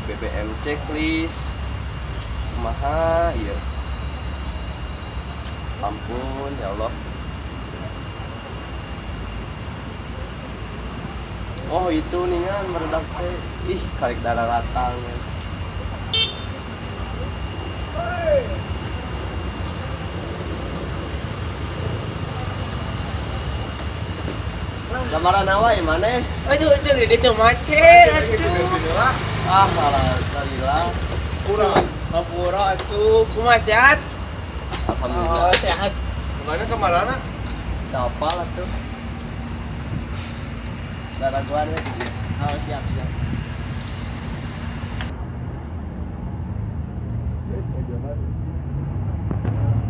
BBM checklist. Kumaha ieu? Ampun ya Allah. Oh itu ningan meredak teh. Ih, karek darah ratang. Lamaran awa ya mana? Aduh, itu di itu macet atuh. Ah, malah lila. Kurang. Hampura atuh, kumaha sehat? Alhamdulillah. Oh, sehat. Kemana kemana? Kapal atuh. Darah gua nih. Oh, siap, siap.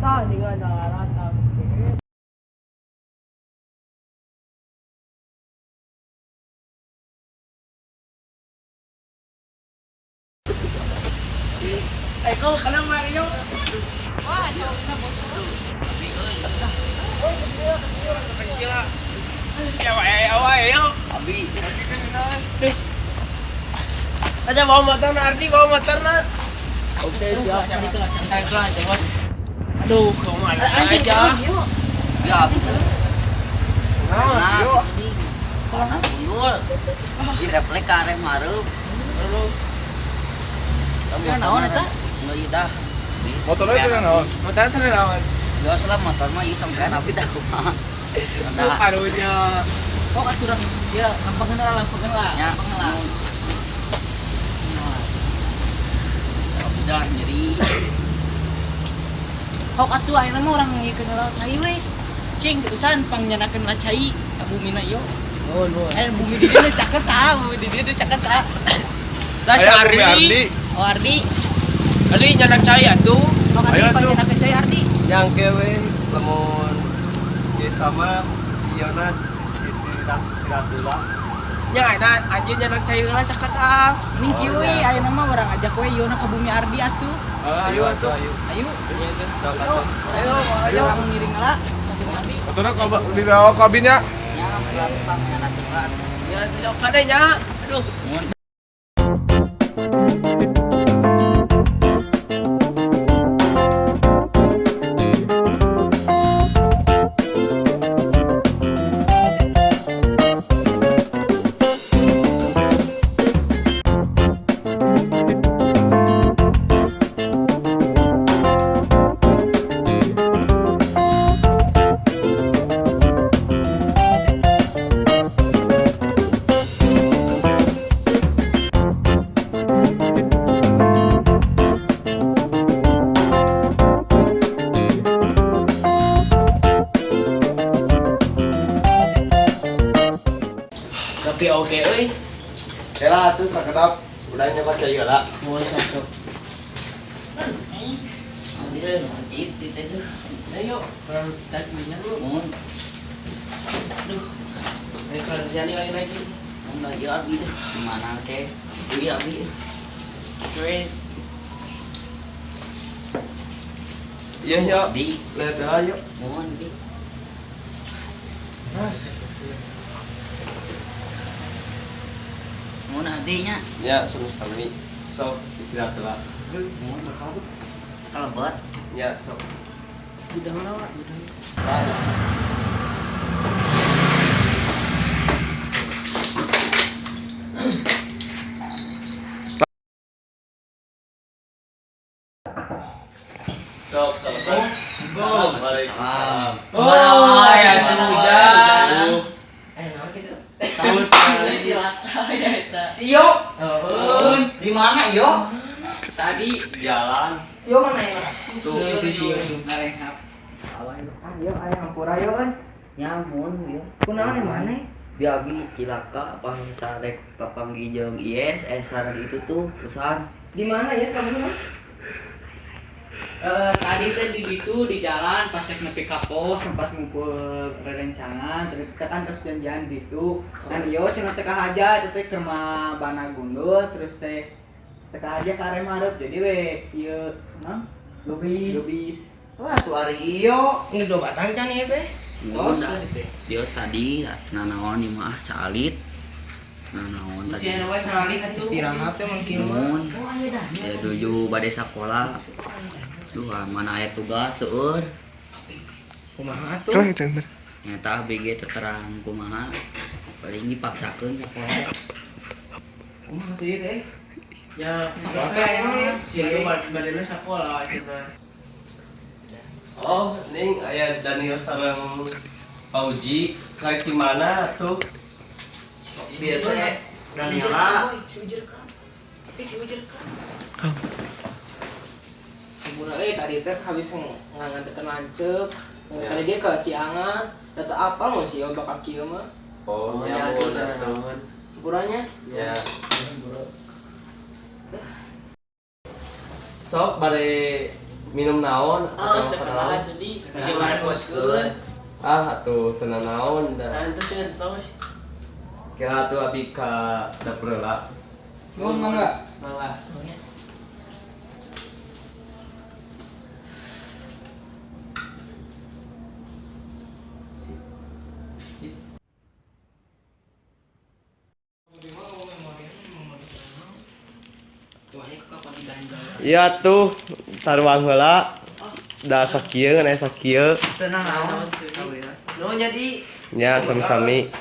Tah, ningan darah ratang. Kau kenal Mario? Wah, jauhnya bocor. Siapa ayo? Abi. Ada bawa motor na, Ardi bawa motor na. Oke, siap. Santai aja, Bos. Aduh, kau mana aja? Ya, Abi. Nah, karena gundul. Di refleks ke arah mareup. Aduh, Naon eta? Ieu dah. Motornya itu naon? Motornya teh naon? Geus lah motor mah ieu sampean abi dah kumaha. Aduh, karunya. Kok aturan ya lampangan lah, lampangan lah, lampangan lah. Abi dah nyeri. Kok atuh ayeuna mah urang ngikeun heula cai we. Cing usahan pangnyenakeun lah cai ka bumina ieu. Oh, no. Bumi di dieu caket saha, bumi di dieu caket saha. Lah si Aya bumi Ardi. Ardi. Oh Ardi, Ardi nyanak cai atuh. oh Ardi Ayo, atuh. pangnyenakeun cai Ardi. Yang kewe lamun ge sama si Yona si istirahat dulu. Nya ayeuna anjeun nyanak cai heula sakat ah. Mending kieu Oh, we iya. ayeuna mah urang ajak we Yona ka bumi Ardi atuh. Ayo atuh. Ayo. Ayo. Nya tuh. Sok Ayo, atuh. Ayo, ayo. Urang ngiring heula ka bumi Ardi. Motornya dibawa ke kabinnya. Nya pangnyenakeun lah atuh. Nya tuh sok kade nya. Aduh. Mun Tapi oke euy. Kela atuh sakedap udah nyoba cai heula. Mau sok sok. Abi euy sakit di teh. Ayo, kalau kita duitnya lu. Mun Aduh. Ayo kalau jadi lagi lagi. mun lagi abi deh. Gimana ke? Ieu abi. Cuy. Iya, yo. Di Lihat heula yuk. mun di. Mas. Mun adinya. Ya, sami-sami. Sok istirahat heula. Mun kalebet. Ya, sok. Udah heula, Wak, udah. Bye. Sok, sok. Waalaikumsalam. Oh, aya teh hujan. Naon kitu? Tahu Cilaka ya eta. Sio. Nuhun. Di mana yo? Tadi Jalan. Sio mana ya? Tuh, itu sio ngarehap. Ayo, ayo hampura yo euy. Nya mun ieu. Kunaon mana? Bi abi cilaka pang sarek papanggih jeung IS sareng itu tuh perusahaan. Di mana ya kamu mah? Tadi teh di situ di jalan pas rek nepi ka pos tempat ngumpul rerencangan terus kita kan terus janjian di situ kan iyo cenah teh kahaja teh teh keur mah bana gundul terus teh teh kahaja ka arem hareup jadi we ieu naon Lubis. lubis. Wah, tuh ari iyo. Geus dobatan can ieu teh. Tos tadi. Dios tadi nanaon ieu mah salit. Nah, naon tadi? Sia wae caralik atuh. Istirahat ya mungkin mah. Nuhun. Ya nuju bade sakola. Duh, ah, mana aya tugas seueur. Kumaha atuh? Nyata ABG teu terang kumaha. Paling dipaksakeun sakola. Kumaha tuh ieu teh? Ya, si Rio badena sakola cenah. Oh, ning aya Daniel sareng Pauji kayak gimana tuh? Biar teh Daniela. Murah euy tadi teh habis ngantekeun lanceuk. Tadi dia ke siangan, teu apa mau sih bakal kieu mah. Oh, Oh, ya ya atuh atuh. naon. Kurangnya Ya. Sok bade minum naon Ah, atau geus teu makan kenal naon? atuh di. Bisa ngarekoskeun. Ah, atuh teu naon dah. Nah, entus cenah tos. Kira atuh abi ka dapur heula. Nuhun mangga. Mangga. Iya tuh, taruang heula. Da sakieu ngan aya sakieu. Tenang naon. Nuhun jadi. Nya sami-sami.